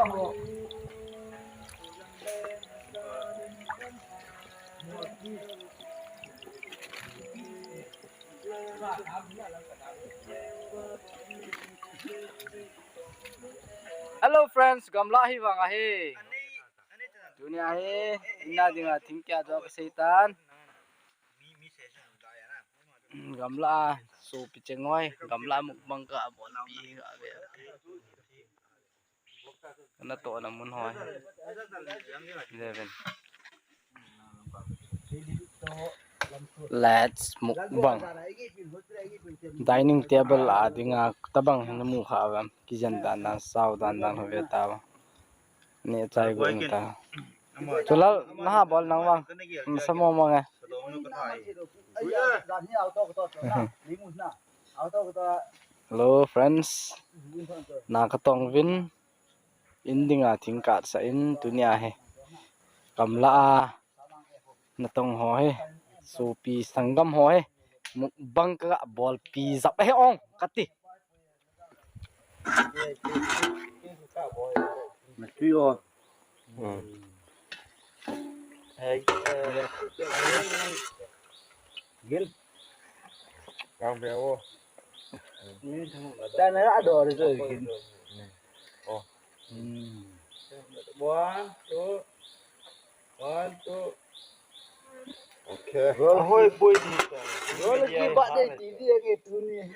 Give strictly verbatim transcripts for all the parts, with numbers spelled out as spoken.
Hello friends, gamla hi vang ahi. Tunia hi, ina dinga thingkia jo kaseitan. Gamla, sopi chengoi, gamla mukbang kabol pi hi ave. Kana tohna mun ho hi. Eleven. Let's mukbang. Dining table a dinga tabang hin mu kha vam. Kijen dan dan, sao dan dan ho ve ta. Ni chai gu ta. Chulal na ha bol nang vang. Sa mo mo nge. Hello friends. Na katong vin. In dinga thing katsah in tunia hi. Gamla a natong ho hi. Sopi sanggam ho hi. Mukbang kabolpi jap hi ong kati. Natui o. Gin. Kang be o. Tana ador jo gin. O. One, two. One, two. Okay. Roll. Ahoy, boy, di. Roll ki ba de ti di ke tuni.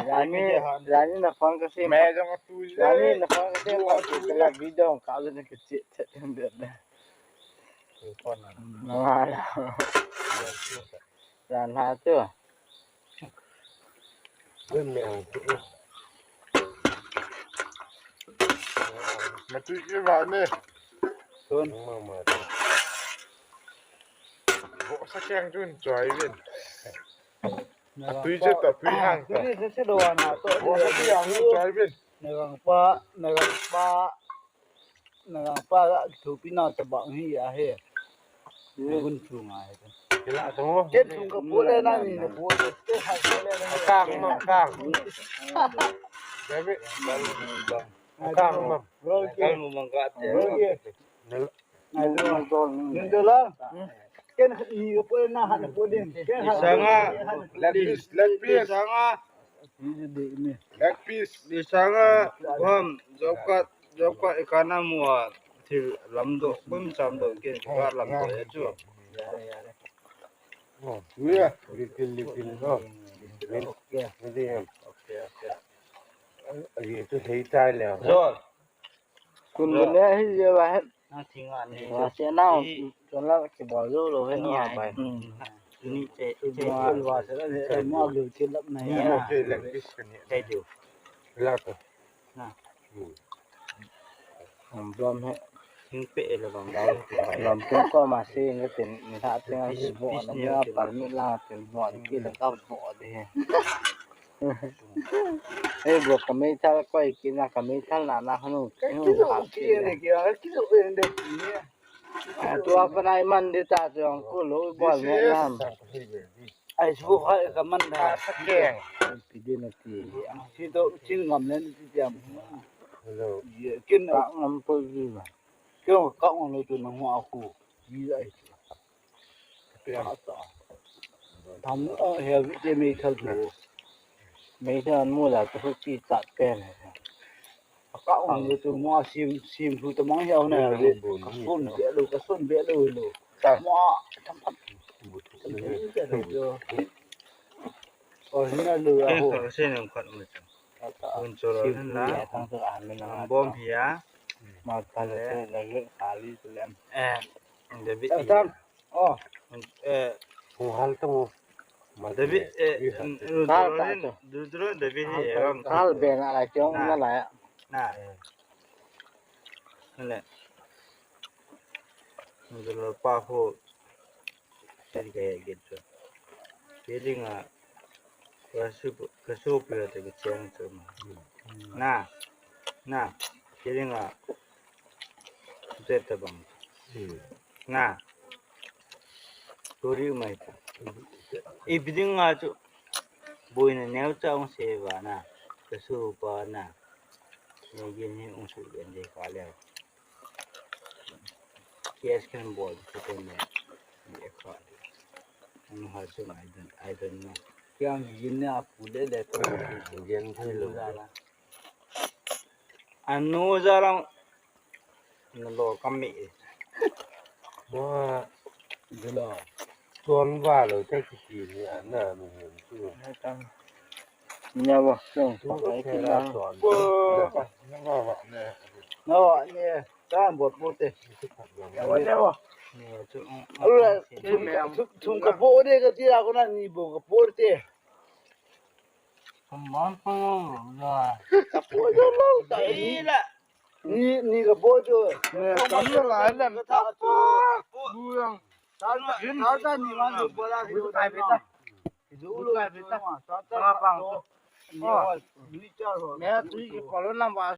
Rani, Rani na phone kasi. Main jong tu je. Rani na phone kasi. Wa tu la video ka le ne ke che che de. Ran ha tu. Mati ki ba ne. Tun. Bo sa keng tun choi vin. Tui che ta, tui hang ta. Tui se do na to. Bo sa keng tun choi vin. Nagangpa, nagangpa. Nagangpa la thupi na tabang hi ahi. Gun chunga hi. Ken chunga pule na ni na pule. Kang ma kang. David. Kang ma. Roll ke. Roll ke. Nindula. Ken ni pule na ha na pule. Ken ha. Sanga. Lepis, lepis. Sanga. Leg piece. Di sanga, bom, jokat, jokat ikana mua, thil lamdoh, bom chamdoh, ken, ka lamdoh, ya chu. Oh, yeah, little, little, no. Medium. Okay, okay. Aye, tu thei tai le. Jol. Kun bun ne hi je ba he. Wa se nau, chun la ki bol jo lo he na bai. Ni che, che. Wa se la he, ma lu ki lap na he. Okay, like this kan ni. Che ju. La ko. Na. Am blom he. Hing pe le bang dai. Blom ko ko ma se nge tin ni ha tin a si bo na ma par mi la tin bo ki la ka bo de he. Ei, bro, ka meithal koi kit na, ka meithal na na hanu. Ka kizo kit ne kit, ka kizo kit ne kit ne. Tua pa nai man de ta tu ang ku lo bol ne nam. Ai su ha ka man da. Sa ke. Pi de na ti. Si to, si ngam ne ti jam. Hello. Ye, kin ka ngam po ji ba. Kyo ka ngam lo tu na hu a ku. Ji ai. Tham, eh, he, he meithal tu. Meithal mu la tu ki chat pen. Ka ong tu mo sim, sim tu ta mang he na. Ka sun be lo, ka sun be lo lo. Mo tham phat. Oh, hina lo a ho. Ka sin khat mo. Un choro na. Bom hia. Ma ka le le kali tu lem. Eh, David. Tam. Oh. Eh, Hal tu. David, eh, dudro, dudro David hi, eh, Hal ben ala chong na la. Na. Le. Dudro pa ho. Seri kaya gitu. Seri nga. Kasu, kasu pila te kacheng tu ma. Na. Na. Seri nga. Te tabang. Na. Turi mai ta. Ibiding nga chu. Boina neo cha ong se ba na. Kasu pa na. Ni gin ni ong su gen de ka le. Case kan bol ko ne. Ye ko. Anu ha su I don't, I don't know. Kya yin ne apu le le ko. Yin thei lo. Anu jaram. Na lo kami. Mo. Dilo. Ton va lo te ki ki ni ana mi tu. Nya wa, song, pa kai kin na. No, ne, ta bot bot te. Nya wa, nya wa. Ala, thum, thum, thum ka bot de ka ti la ko na ni bot ka bot te. Kaman pa la. Ka bot jo lo ta ni. Ni, ni ka bot jo. Ne, kam la lai lam ta pa. Bu yang. Ta, ta, ta ni ma ni bot la. Bu kai pe ta. Ju lo kai pe ta. Ta, ta, ta. Ni wa, ni cha lo. Me tu ki ko lo nam wa.